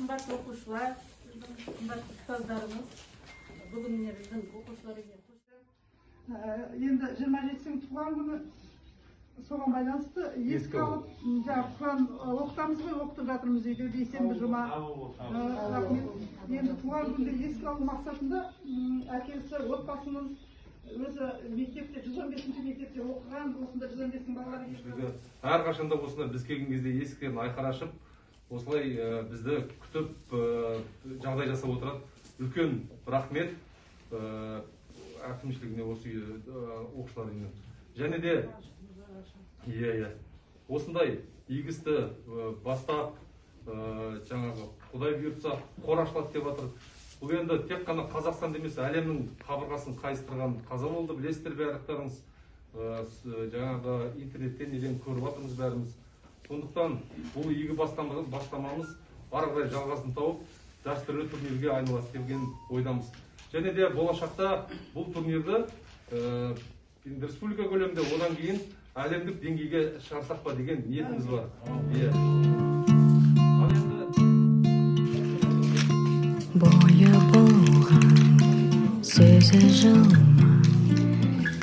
Қымбатты оқушылар, біздің қымбатты ұстаздарымыз, бүгін міне біздің оқушылар үйіне Енді 27-сінің туған күні, соған байланысты еске алып, жаңағы Құран оқытамыз ғой, оқытып жатырмыз үйде бейсенбі, жұма. Рахмет. Енді туған күнді еске алу мақсатында әкесі, отбасымыз өзі мектепте, 115-ші мектепте оқыған, осында 115-тің балалары келді. Әрқашанда осында біз келген кезде есіктерін айқара ашып, осылай бізді күтіп, жағдай жасап отырады. Үлкен рахмет әкімшілігіне, осы оқушылар үйіне. Және де иә, осындай игі істі бастап, жаңағы Құдай бұйыртса қор ашылады деп жатыр. Бұл енді тек қана Қазақстанда емес, әлемнің қабырғасын қайыстырған қаза болды, білесіздер барлықтарыңыз. Жаңағы интернеттен неден көріп жатырмыз бәріміз. Сондықтан бұл игі бастамамыз ары қарай жалғасын тауып, дәстүрлі турнирге айналады деген ойдамыз. Және де болашақта бұл турнирді енді республика көлемінде, одан кейін әлемдік деңгейге шығарсақ па деген ниетіміз бар. Иә. Ал енді Бойы болған, сөзі жылмаң,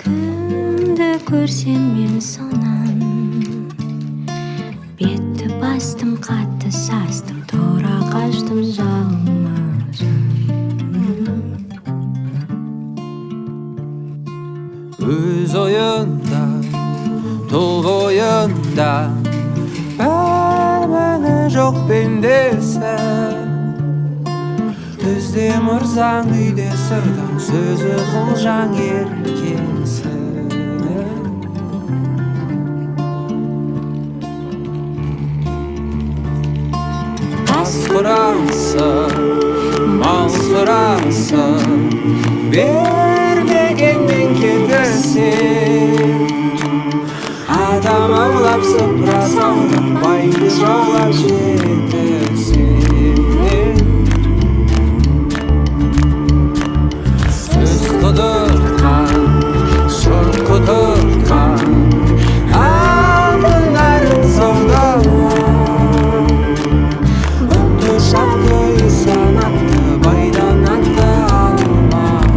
кімді көрсем мен сонан. Бетті бастым, қатты састым, тұра қаштым жалма-жан. Өз ойында, тұл бойында, бір міні жоқ пендесі. Түзде мырзаң, үйде сырдаң, сөзі қылжаң еркесі. Ас құрасы, мал сұрасы, бермегеннен кетсе. Адам аулап, сыпыра саулап, байды жаулап жетсе. Сөз құдыртқан, жұрт құдыртқан, алтын нәрін саудалап. Бұтты шапты, санатты, байдан атты алмаған.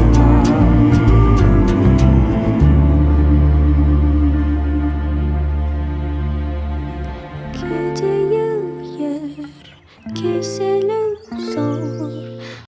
Кедей ер, кесе